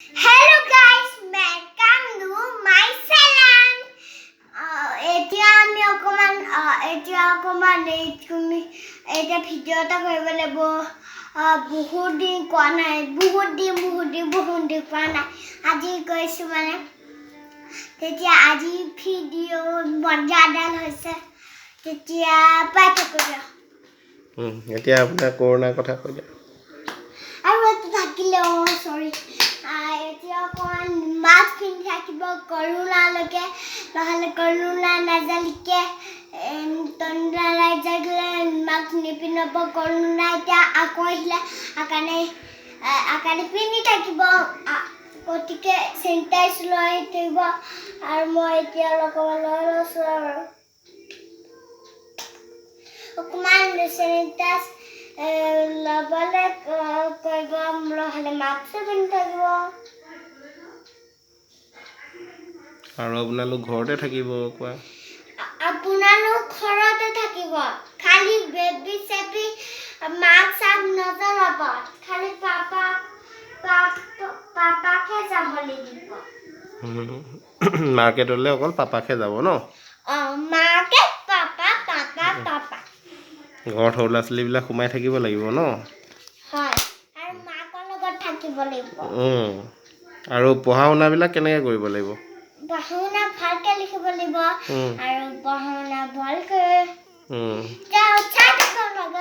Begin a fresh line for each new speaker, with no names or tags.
Hello guys, welcome to my channel. এতিয়া আমি অকণমান এতিয়া অকণমান এই তুমি এতিয়া ভিডিঅ' এটা কৰিব লাগিব। বহুত দিন কোৱা নাই, বহুত দিন, বহুত দিন, বহুত দিন কোৱা নাই। আজি কৈছোঁ মানে তেতিয়া আজি ভিডিঅ' মজাদাৰ হৈছে, তেতিয়া পাই থাকোঁ দিয়ক।
এতিয়া আপোনাৰ কৰোণাৰ কথা কৈ দিয়ক।
আৰু এটা থাকিলে, অঁ চৰি, এতিয়া অকণমান মাস্ক পিন্ধি থাকিব কৰোণালৈকে, নহ'লে কৰোণা নাজালিকে কৰোণা নাজাগিলে মাস্ক নিপিন্ধাব। কৰোণা এতিয়া আকৌ আহিলে আকাৰণে পিন্ধি থাকিব। গতিকে চেনিটাইজ লৈ থাকিব। আৰু মই এতিয়া অকণমান লৈ লৈছোঁ আৰু অকণমান চেনিটাইজ ল'বলৈ কৰিব, নহ'লে মাস্কো পিন্ধি থাকিব।
আৰু আপোনালোক ঘৰতে থাকিব কোৱা।
আপোনালোক ঘৰতে থাকিব, খালি বেবী চেবি মাস্ক চাস্ক নজ্বলাব, খালি পাপাকহে যাবলৈ দিব।
মাৰ্কেটলৈ অকল পাপাকহে যাব ন?
অঁ, মাৰ্কেট পাপা, পাপা, পাপা।
ঘৰত সৰু ল'ৰা ছোৱালীবিলাক সোমাই থাকিব লাগিব ন?
হয়, আৰু মাকৰ লগত থাকিব লাগিব।
আৰু পঢ়া শুনাবিলাক কেনেকৈ কৰিব লাগিব?
পঢ়া শুনা ভালকৈ লিখিব লাগিব আৰু পঢ়া শুনা ভালকৈ চাই থাকক লগত।